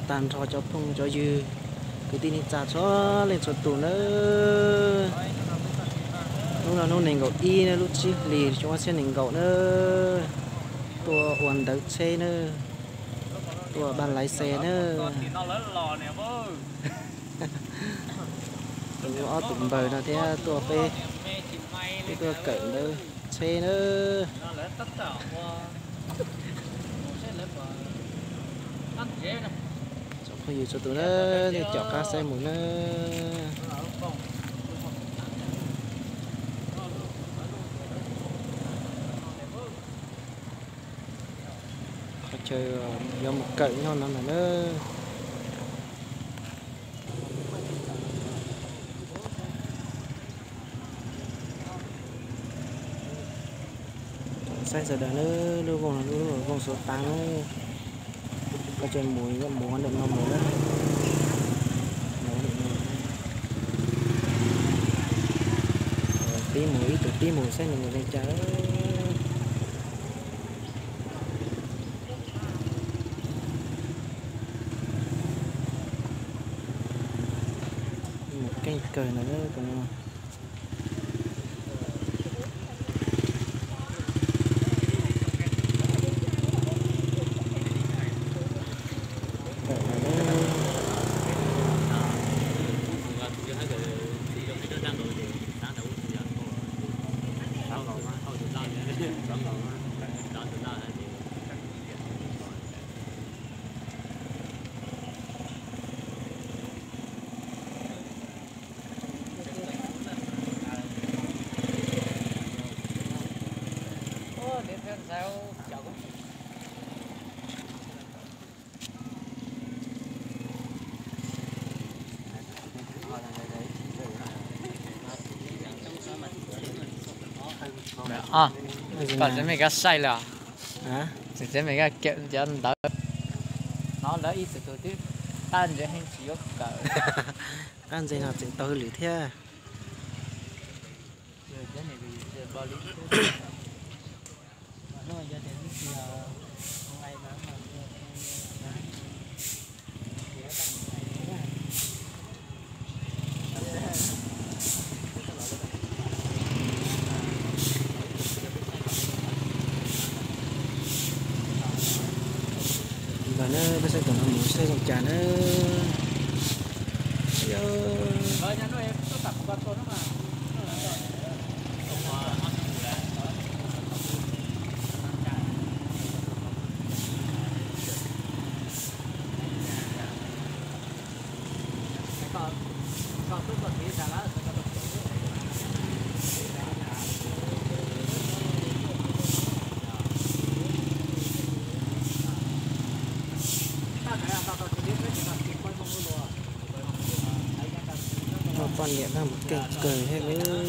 Tag nrho cov phooj cov ywg, kwv tij neej tsa txhua leej txhua tus nawb. Hnub no hnub nees nkaum ib na, lub tsib hlis xyoo ob txhiab nees nkaum nawb. Tuaj ua ntawv tsheb nawb, tuaj ua paj lais xes nawb. Tus ob tus npawg no thiab tuaj peb, peb tuaj kawm ntawv tsheb nawb. Tsoom phooj ywg txhua tus nawb, nej caum qab saib mus nawb. Qhov chaw yuav mus kawm nyob no ntag nawb. Saib sawv daws nawb, lub vooj no lub vooj Suav Tav nawb. Koj tseem mus, mus ntawm no mus na. Mus ntawm no. Tib mus, ib tug tib mus saib nws mus li cas. Mus keej kawg ntawm tus no. Kom tsev me koj saib lawm, tseem tsev me koj kawm cov ntawv no lawv ib txwm tus twb qab ntse heev tsis yuav kawm. Qab ntse no tseem tau hauj lwm thiab. Ntawd na, peb saib tom no mus saib zoo cas na. Muaj poj niam noj mus keej kawg thiab nawb.